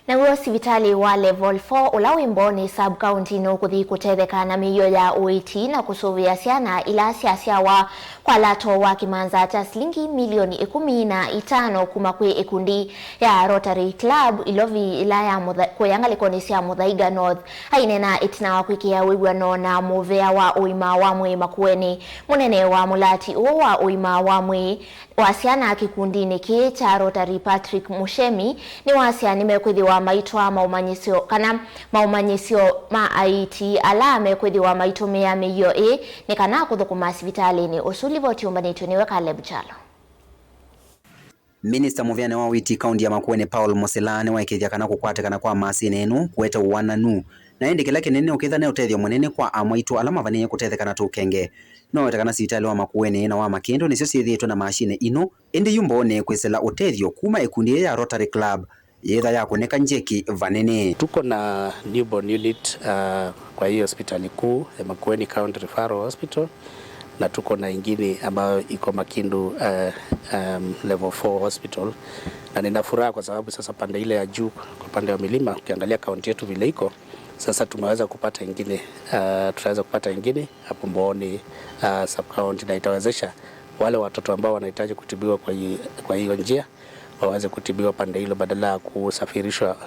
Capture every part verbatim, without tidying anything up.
Naw'o sivitalĩ wa Level four ũla wĩ Mbooni sub-county nũkũthi kũtetheka na mĩio ya ũiiti na kũsũvĩa syana ila syasyawa kwa lato wa kĩmanza kya silingi milioni ĩkũmi na itano kuma kwĩ ĩkundi ya Rotary Club Ilovi ĩla ya Mũtha-, kũya ngalĩkonĩ sya Mũthaiga North. Aineena ĩtina wa kwĩkĩa wĩw'ano na mũvea wa ũima wa mwĩĩ Makueni, mũnene wa mũlati ũũ wa ũima wa mwĩĩ wa syana kĩkundinĩ kĩĩ kya Rotary Patrick Mushemi nĩwasya nĩmekwĩthĩwa maitwaa maũmanyĩsyo kana maũmanyĩsyo ma aiiti ala mekwĩthĩwa maitũmĩa mĩio ĩĩ nĩ kana kũthũkũma sivitalĩnĩ ũsu. Livoti yũmbanĩtw'e nĩwe Caleb Kyalo. Minista mũvĩanĩ wa ũiiti kaunti ya Makueni Paul Musila nĩwaĩkĩĩthya kana kũkwatĩkana kwa masinĩ ĩno kũete ũananu, na ĩndĩ kĩla kĩnene ũkĩtha nĩ ũtethyo mũnene kwa amwaitũ ala mavanĩĩe kũtetheka na tũkenge. No wete kana sivitalĩ wa Makueni na wa Makĩndũ nĩsyo syĩthĩĩtwe na masinĩ ino, ĩndĩ yu Mbooni kwĩsĩla ũtethyo kuma ĩkundi yĩĩ ya Rotary Club yĩtha yakũnĩka njeki vanene. Tuko na newborn unit, uh, kwa hii hospitali kuu ya Makueni County Referral Hospital, na tuko na ingine ambayo iko Makindu, uh, um, Level four Hospital, na nina furaha kwa sababu sasa pande ile ya juu, kwa pande wa milima, ukiangalia kaunti yetu vile iko, sasa tumeweza kupata ingine, uh, tutaweza kupata ingine hapo Mbooni, uh, sub-county, na itawezesha wale watoto ambao wanahitaji kutibiwa kwa hii, kwa hiyo njia waweze kutibiwa pande hilo badala ya kusafirishwa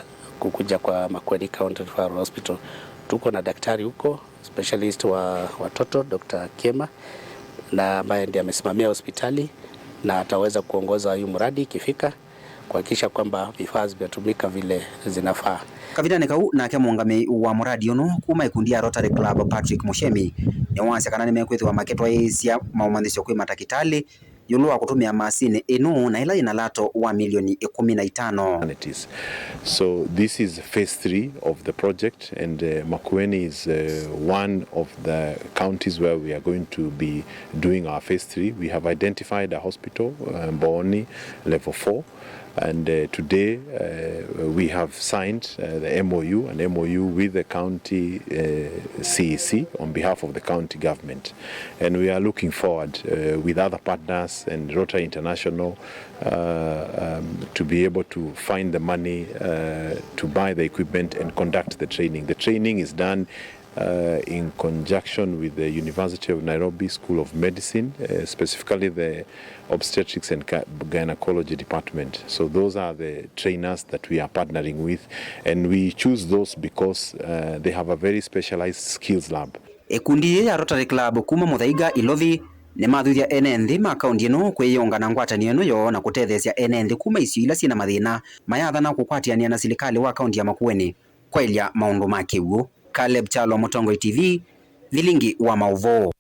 kukuja kwa Makueni County Referral Hospital. Tuko na daktari huko, specialist wa watoto, Doctor Kiema, na ambaye ndiye amesimamia hospitali na ataweza kuongoza hii mradi ikifika, kuhakikisha kwamba vifaa zimetumika vile zinafaa. Kavindanĩ kau nake mũũngamĩi wa mũradi ũno kuma ĩkundi ya Rotary Club Patrick Mushemi nĩwasya kana nĩmekwĩthĩwa makĩtwaĩĩsya maũmanyĩsyo kwĩ matakĩtalĩ ĩũlũ wa kũtũmĩa masinĩ ĩno na ĩla yĩna lato wa milioni ĩkũmi na itano. So this is phase three of the project, and, uh, Makueni is, uh, one of the counties where we are going to be doing our phase three. We have identified a hospital, uh, Mbooni Level four, and, uh, today, uh, we have signed, uh, the M O U, an M O U with the county, uh, C E C on behalf of the county government. And we are looking forward, uh, with other partners and Rotary International, uh, um, to be able to find the money, uh, to buy the equipment and conduct the training. The training is done, uh, in conjunction with the University of Nairobi School of Medicine, uh, specifically the Obstetrics and Gy-, Gynecology Department. So those are the trainers that we are partnering with, and we choose those because, uh, they have a very specialized skills lab. Ĩkundi yĩĩ ya Rotary Club kuma Mũthaiga Ilovi nĩmathuthya ene nthĩ ma kaunti ĩno kwĩyĩũnga na ngwatanĩo ĩno yoo na kũtetheesya ene nthĩ kuma isio ila syĩna mathĩna mayathana kũkwatĩanĩa na silikalĩ wa kaunti ya Makueni kwaĩlya maũndũ ma kĩw'ũ. Caleb Kyalo, Mũtongoi T V, Vilingi wa Maũvoo.